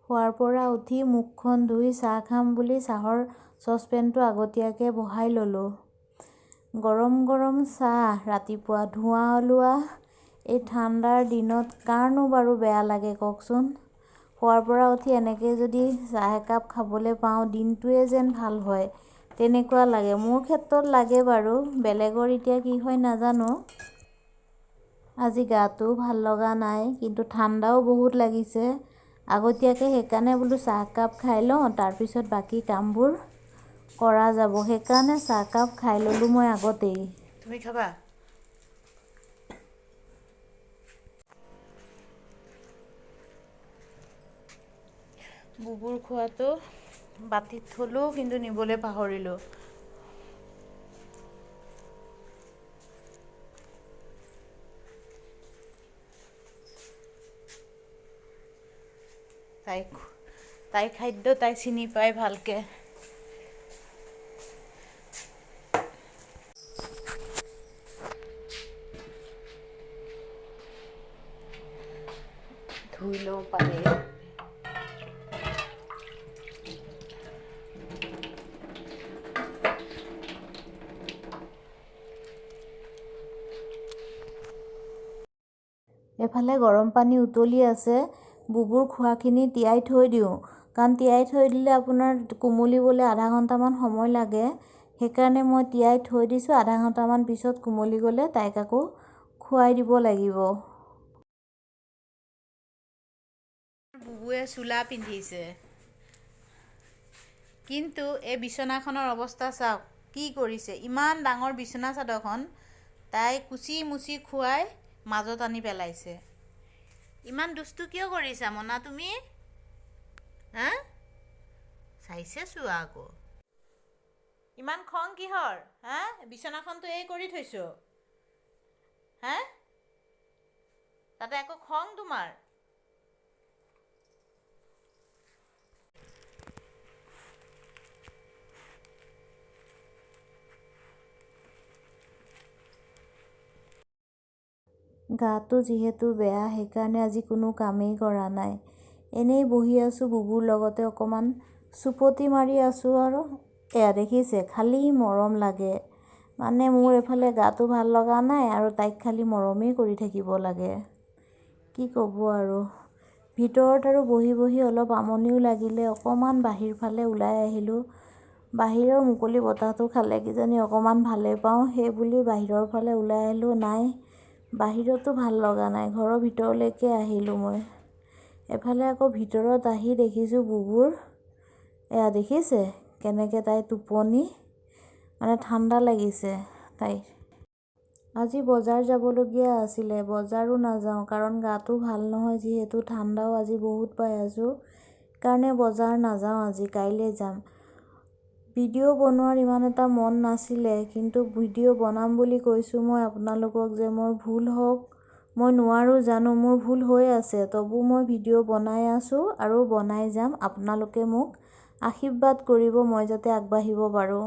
শোৱাৰ পৰা উঠি মুখখন ধুই চাহ খাম বুলি চাহৰ চচপেনটো আগতীয়াকৈ বহাই ল'লোঁ। গৰম গৰম চাহ, ৰাতিপুৱা ধোঁৱা ওলোৱা। এই ঠাণ্ডাৰ দিনত কাৰনো বাৰু বেয়া লাগে কওকচোন? শোৱাৰ পৰা উঠি এনেকৈ যদি চাহ একাপ খাবলৈ পাওঁ, দিনটোৱে যেন ভাল হয়, তেনেকুৱা লাগে। মোৰ ক্ষেত্ৰত লাগে বাৰু, বেলেগৰ এতিয়া কি হয় নাজানো। আজি গাটোও ভাল লগা নাই, কিন্তু ঠাণ্ডাও বহুত লাগিছে। আগতীয়াকৈ সেইকাৰণে বোলো চাহকাপ খাই লওঁ, তাৰপিছত বাকী কামবোৰ কৰা যাব। সেইকাৰণে চাহকাপ খাই ল'লোঁ মই আগতেই। তুমি খাবা? বুবুৰ খোৱাটো বাতিত থলোঁ, কিন্তু নিবলৈ পাহৰিলোঁ। তাই খাদ্য তাই চিনি পায় ভালকৈ। ধুই লওঁ পানী। এফালে গৰম পানী উতলি আছে। বুবুৰ খোৱাখিনি তিয়াই থৈ দিওঁ, কাৰণ তিয়াই থৈ দিলে আপোনাৰ কোমলিবলৈ আধা ঘণ্টামান সময় লাগে। সেইকাৰণে মই তিয়াই থৈ দিছোঁ। আধা ঘণ্টামান পিছত কোমলি গ'লে তাইক আকৌ খুৱাই দিব লাগিব। বুবুৱে চোলা পিন্ধিছে, কিন্তু এই বিচনাখনৰ অৱস্থা চাওক কি কৰিছে। ইমান ডাঙৰ বিচনা চাদৰখন তাই কুচি মুচি খুৱাই মাজত আনি পেলাইছে। ইমান দুষ্টু কিয় কৰিছা মনা তুমি? হা, চাইছে চোৱা আকৌ। ইমান খং কিহৰ? হা, বিচনাখনতো এই কৰি থৈছোঁ। হা, তাতে আকৌ খং তোমাৰ। গাটো যিহেতু বেয়া, সেইকাৰণে আজি কোনো কামেই কৰা নাই। এনেই বহি আছোঁ, বুবুৰ লগতে অকণমান চুপতি মাৰি আছোঁ। আৰু এয়া দেখিছে, খালী মৰম লাগে। মানে মোৰ এইফালে গাটো ভাল লগা নাই আৰু তাইক খালী মৰমেই কৰি থাকিব লাগে। কি ক'ব আৰু, ভিতৰত আৰু বহি বহি অলপ আমনিও লাগিলে। অকণমান বাহিৰ ফালে ওলাই আহিলোঁ। বাহিৰৰ মুকলি বতাহটো খালে কিজানি অকণমান ভালেই পাওঁ, সেই বুলি বাহিৰৰ ফালে ওলাই আহিলোঁ। নাই, বাহিৰতো ভাল লগা নাই, ঘৰৰ ভিতৰলৈকে আহিলোঁ মই। এফালে আকৌ ভিতৰত আহি দেখিছোঁ বুবুৰ, এয়া দেখিছে কেনেকৈ তাই টোপনি, মানে ঠাণ্ডা লাগিছে তাইৰ। আজি বজাৰ যাবলগীয়া আছিলে, বজাৰো নাযাওঁ, কাৰণ গাটো ভাল নহয় যিহেতু, ঠাণ্ডাও আজি বহুত পাই আছোঁ কাৰণে বজাৰ নাযাওঁ আজি, কাইলৈ যাম। ভিডিঅ' বনোৱাৰ ইমান এটা মন নাছিলে, কিন্তু ভিডিঅ' বনাম বুলি কৈছোঁ মই আপোনালোকক যে মোৰ ভুল হওক, মই নোৱাৰোঁ জানো, মোৰ ভুল হৈ আছে, তবু মই ভিডিঅ' বনাই আছোঁ আৰু বনাই যাম। আপোনালোকে মোক আশীৰ্বাদ কৰিব, মই যাতে আগবাঢ়িব পাৰোঁ।